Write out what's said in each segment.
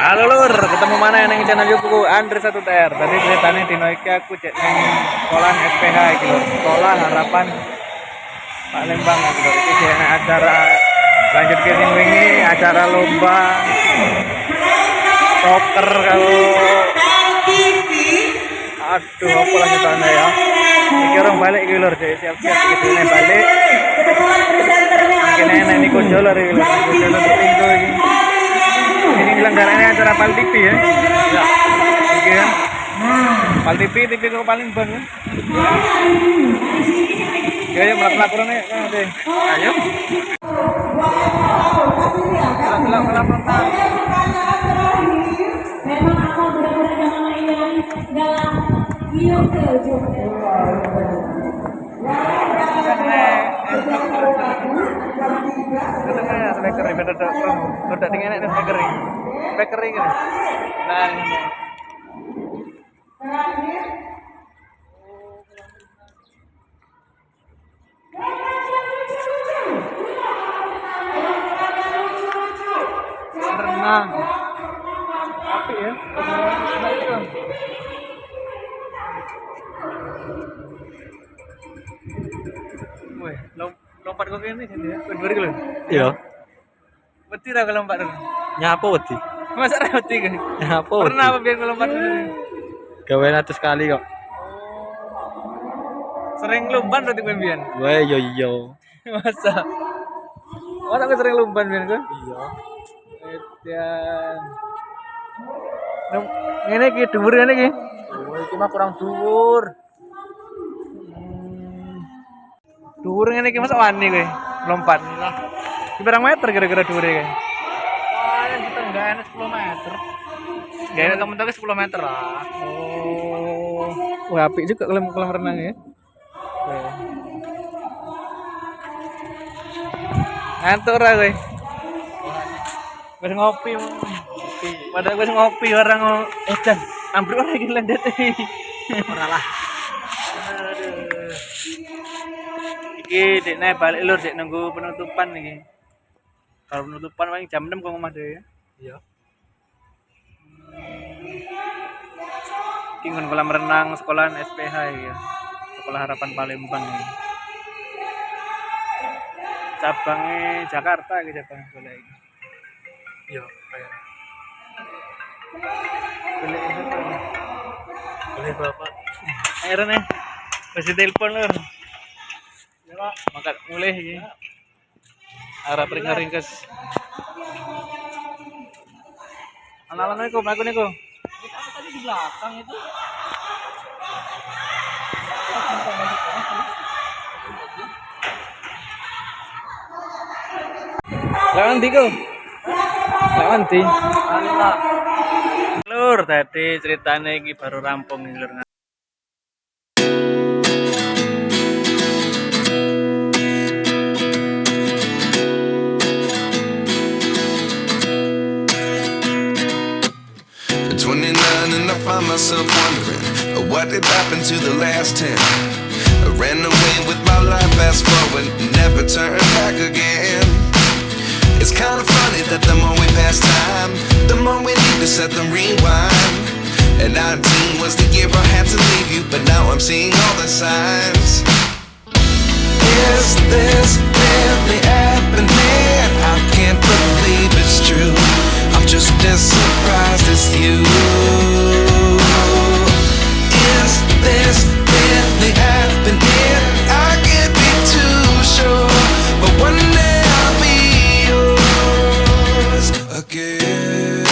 Halo lur, ketemu maneh nang channel YouTube Andre 1TR. Tadi ceritanya dino iki aku cek nang sekolah SPH iki lur, Sekolah Harapan Palembang iki lur. Iki jek enek acara lanjut ke sing wingi, acara lomba soccer kalau aduh apa lanjutannya ya. Iki orang balik iki lur, cek siap-siap iki dene balik. Kebetulan presenternya Iki enek niku lur iki lur, niku lur iki. Ini penyelenggaranya acara Pal TV ya. Ya. Iki ya. Pal TV, TV kok paling bang ya. Ya, ayo melakukan ya, kan deh. Ayo. Melakukan renang. Memang aku benar-benar jangan yang dalam iyo ke Speaker ini, beda dengan ini speaker ini. Speaker ini. Nah, ini. Renang. Apik ya. Wih, lompat kok kene jadi ya. Dhuwur iki lho. Iya. Wedi ra kalau lompat dulu. Nyapa wedi? Masa ra wedi kan? Nyapa wedi? Pernah apa biar lompat dulu? Gawe atus kali kok. Sering lumban berarti kowe mbiyen. Weh yo iya. Masa? Oh, aku sering lumban biyen kowe. Iya. Edan. Ngene iki dhuwur ngene iki. Oh, iki mah kurang dhuwur. Dhuwur ngene iki masa wani kowe lompat. Iki pirang meter kira-kira dhuwure iki? Paling kita enggak enak 10 meter. Enggak enak temen 10 meter lah. Oh. Wah, apik juga kolam kolam renang ya. Oke. Ngantuk ora kowe? Wis ngopi. Padahal wis ngopi orang edan. Ambruk ora iki lendet. Ora lah. Aduh. Iki dekne balik lur dek nunggu penutupan iki. Kalau penutupan paling jam 6 kok omah dhewe ya. Iya. Iki nggon kolam renang sekolahan SPH iki ya. Sekolah Harapan Palembang iki. Cabangnya Jakarta iki cabang sekolah iki. Iya, kayak. Boleh siapa ini? Boleh Bapak. Ayo nih. Wis telepon lur. Ya, Pak. Mangkat mulih iki. Arep ringkes. Assalamualaikum, aku niku. Kita tadi di belakang itu. Lawan ndi ku? Lawan ndi? Allah. Lur, tadi ceritanya iki baru rampung iki lur. At 29 and I find myself wondering what did happen to the last 10. I ran away with my life, fast forward, never turn back again. It's kind of funny that the more we pass time, the more we need to set the rewind. And 19 was the year I had to leave you, but now I'm seeing all the signs. Is this really happening? I can't believe it's true. I'm just as surprised as you. Is this really happening? I can't be too sure, but one day I'll be yours again.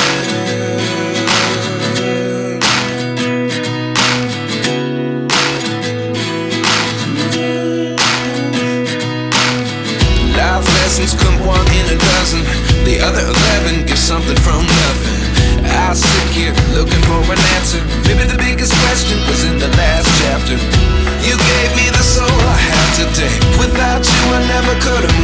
Life lessons come one in a dozen. The other 11 give something from nothing. I sit here looking for an answer. Maybe the biggest question was in the last chapter. You gave me the soul I have today. Without you, I never could have